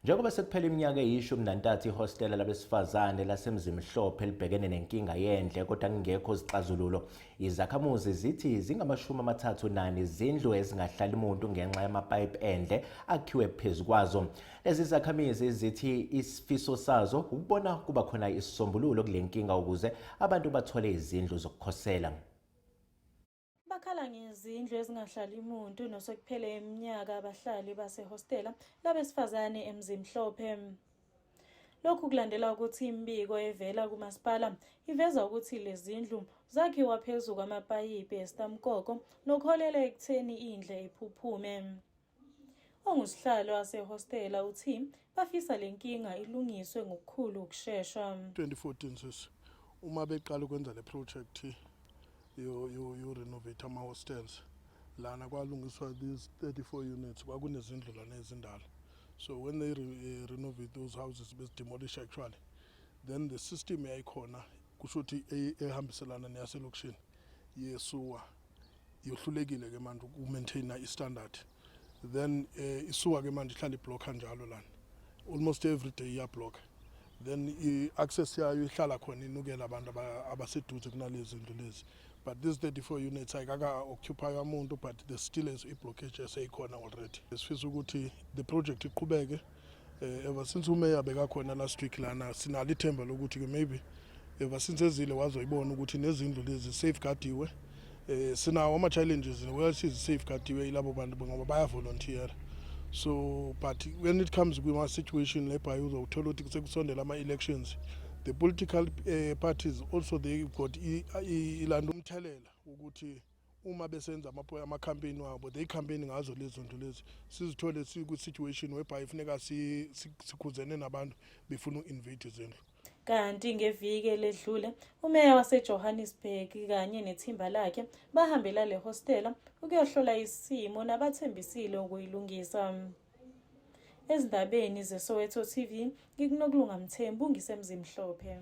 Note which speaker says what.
Speaker 1: Njengoba sekuphela iminyaka eyi-13 ihostela labesifazane laseMzimhlophe libhekene nenkinga yendle kodwa kungekho zixazululo. Izakhamuzi zithi zingama-34 izindlu ezingahlali muntu ngenxa yamapayipi endle akhiwe phezu kwazo. Lezi zakhamizi zithi isifiso sazo ukubona kuba khona isisombululo kule nkinga ukuze abantu bathole izindlu zokukhosela.
Speaker 2: Bakhala ngezindlu ezingahlali muntu nosekuphele iminyaka abahlali basehostela labesifazane eMzimhlophe. Lokhu kulandela ukuthi imibiko evela kumasipala iveza ukuthi lezindlu zakhiwa phezu kwamapayipi esitamkoko nokuholela ekutheni indle iphuphume. Ongusihlalo wasehostela uthi bafisa le nkinga ilungiswe ngokukhulu ukushesha.
Speaker 3: 2014 sisi uma beqala ukwenza le project yo yo yo renovate ama hostels lana, kwalungiswa these 34 units. Kwakunezindlu lana ezindala, so when they renovate those houses, bezidemolish actually, then the system yayikhona, kusho ukuthi ehambiselana neyaselokishini yesewer, yohlulekile ke manje ukumaintaina i-standard. Then isewer ke manje ihlala iblocka njalo lana, almost every day iyablocka. Then i-access yayo ihlala khona, inukela abantu abaseduze kunalezi zindlu lezi. But these 34 units ayikaka-occupy umuntu, but there still is i-blockage eseyikhona already. Sifisa ukuthi the project iqhubeke. Ever since umeya bekakhona last week lana, sinalo ithemba lokuthi-ke maybe ever since ezile wazoyibona ukuthi nezindlu lezi safeguardiwe. Sinawo ama-challenges wesizi-safeguardiwe yilabo bantu ngoba baya-volunteer. So but when it comes kuma-situation lebhayi, uzowuthola ukuthi sekusondela ama-elections, the political parties also, they got ilanda umthelela ukuthi uma besenza ama-campaign wabo, they campaign ngazo lezi zinto lezi. Sizithole sikwi-situation whereby funeka sikhuzene nabantu befuna uku-invade izindlu.
Speaker 2: Kanti ngeviki eledlule umeya waseJohannesburg kanye nethimba lakhe bahambela le hostela ukuyohlola isimo nabathembisile ukuyilungisa. Ezindabeni zeSoweto TV, ngikuNokulunga Mthembu, ngiseMzimhlophe.